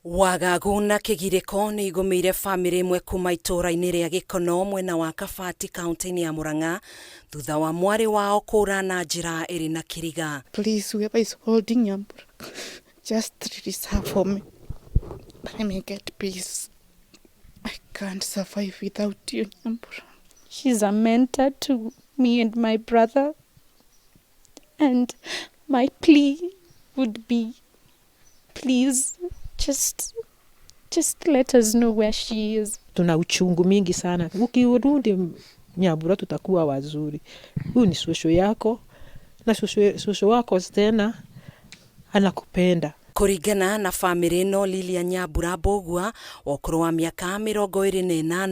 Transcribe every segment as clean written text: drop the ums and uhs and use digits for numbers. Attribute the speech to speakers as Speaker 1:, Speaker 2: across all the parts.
Speaker 1: Wagagu na kĩgirĩko nĩ igũmĩire bamĩrĩ ĩmwe kuma itũũra-inĩ rĩa Gĩkono mwena wa Kabati kaunti-inĩ ya Murang'a thutha wa mwarĩ wao kũra na njĩra ĩrĩ na kĩriga.
Speaker 2: Please, whoever is holding Nyambura, just release her for me. Let me get peace. I can't survive without you, Nyambura.
Speaker 3: She's a mentor to me and my brother. And my plea would be, please just let us know where she is.
Speaker 4: Tuna uchungu mingi sana. Ukirudi Nyambura tutakuwa wazuri. Huyu ni shosho yako na shosho wako tena anakupenda.
Speaker 1: Kũringana na bamĩrĩ ĩno, Lilia Nyambura Mbũgua wa ũkũrũ wa mĩaka 28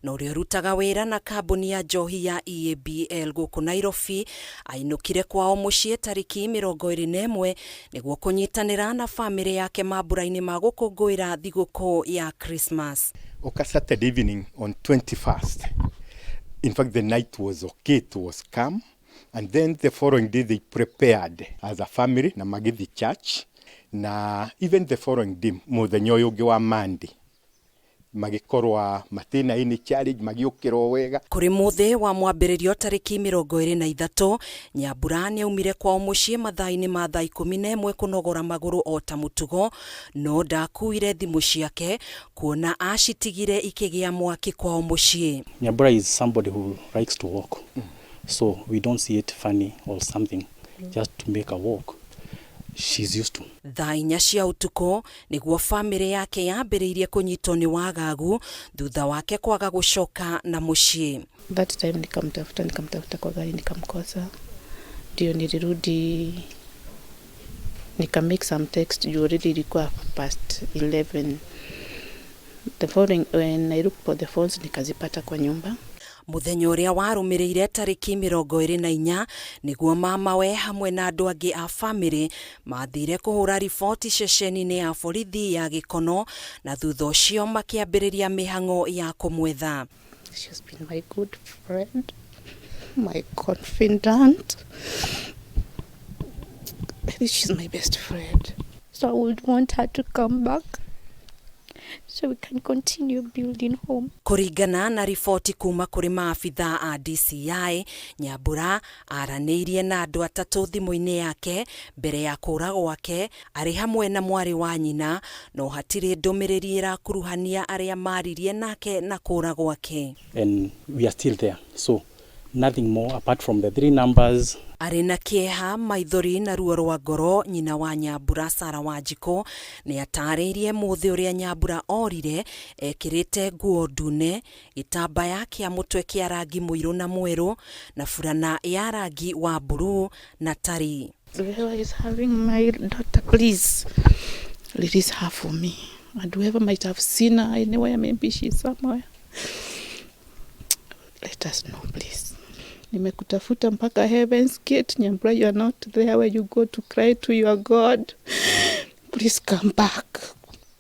Speaker 1: na ũrĩa ũrutaga wĩra na kambuni ya njohi ya EABL gũkũ Nairobi, ainũkire kwao mũciĩ tarĩki 21 nĩguo kũnyitanĩra na bamĩrĩ yake mambura-inĩ ma gũkũngũĩra thigũkũ ya Christmas.
Speaker 5: Oka Saturday evening on 21st. In fact, the night was okay, it was calm. And then the following day they prepared as a family na magithi church, na even the following day, muthenya ũyũ ũngĩ wa Monday, magĩkorwa matina any challenge, magĩũkĩra wega.
Speaker 1: Kũrĩ mũthĩ wa mwambĩrĩrio tarĩki 23, Nyambura nĩ aumire kwao mũciĩ mathaa-inĩ ma thaa 11 kũnogora magũrũ o ta mũtugo, no ndakuire thimũ ciake kuona acitigire ikĩgĩa mwaki kwao mũciĩ.
Speaker 6: Nyambura is somebody who likes to walk. So we don't see it funny or something, just to make a walk. She's used to.
Speaker 1: Thaa 4 cia ũtukũ nĩguo bamĩrĩ yake yambĩrĩirie kũnyitwo nĩ wagagu thutha wake kwaga gũcoka na mũciĩ.
Speaker 2: That time nikamtafuta, nikamtafuta kwa gari, nikamkosa. Ndio nilirudi nika make some text juu already ilikuwa past 11. The following, when I looked for the phones, nikazipata kwa nyumba.
Speaker 1: Mũthenya ũrĩa warũmĩrĩire tarĩki 24 nĩguo mamawe hamwe na andũ angĩ a bamĩrĩ mathire kũhũra riboti ceceni-inĩ ya borithi ya Gĩkono, na thutha ũcio makĩambĩrĩria mĩhang'o ya kũmwetha.
Speaker 2: She's been my good friend, my confidant. I think she's my best friend.
Speaker 3: So I would want her to come back so we can continue building home.
Speaker 1: Kũringana na riboti kuma kũrĩ maabitha a DCI, Nyambura aranĩirie na andũ atatũ thimũ-inĩ yake mbere ya kũra gwake arĩ hamwe na mwarĩ wa nyina, no hatirĩ ndũmĩrĩri ĩrakuruhania arĩa maririe nake na kũra gwake.
Speaker 6: And we are still there. So nothing more apart from the three numbers.
Speaker 1: Arĩ na kĩeha, maithori na ruo rwa ngoro, nyina wa Nyambura Sara Wanjikũ nĩ atarĩirie mũthĩ ũrĩa Nyambura orire ekĩrĩte nguo ndune, gĩtambaya kĩa mũtwe kĩa rangi mũirũ na mwerũ, na burana ya rangi wa mburuu na tari.
Speaker 2: Whoever is having my daughter, please release her for me. And whoever might have seen her anywhere, maybe she's somewhere, let us know, please. Nimekutafuta mpaka Heaven's Gate, Nyambura, you are not there where you go to cry to your God. Please come back.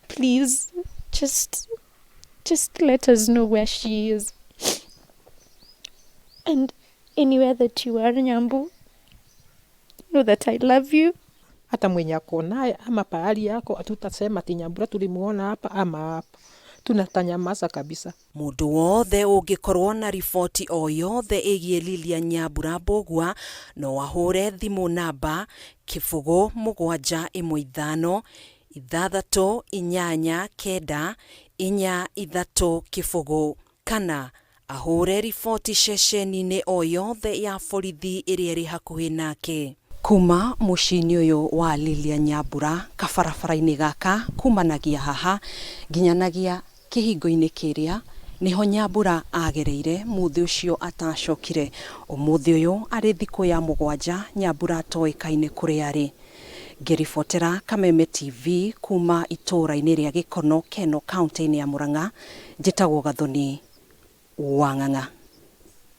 Speaker 3: Please, just let us know where she is. And anywhere that you are, Nyambu, know that I love you.
Speaker 4: Hata mwenye ako naye ama pahali yako, hatutasema ati Nyambura tulimuona hapa ama hapa. Tunatanyamaza kabisa.
Speaker 1: Mũndũ wothe ũngĩkorwo na riboti o yothe ĩgiĩ Lilia Nyambura Mbũgua no ahũre thimũ namba 071 5 6 9 4 3 0 kana ahũre riboti ceceni-inĩ o yothe ya borithi ĩrĩa ĩrĩ hakuhĩ nake. Kuma mũciĩ-inĩ ũyũ wa Lilia Nyambura kabarabara-inĩ gaka kumanagia haha nginyanagia kĩhingo-inĩ kĩrĩa niho Nyambura agereire mũthĩ ũcio atacokire. Ũmũthĩ ũyũ arĩ thikũ ya 7 Nyambura atoĩkaine kũrĩa arĩ. Ngĩribotera Kameme TV kuma itũũra-inĩ rĩa Gĩkono Keno kaunti-inĩ ya Murang'a, njĩtagwo Gathoni Wang'ang'a.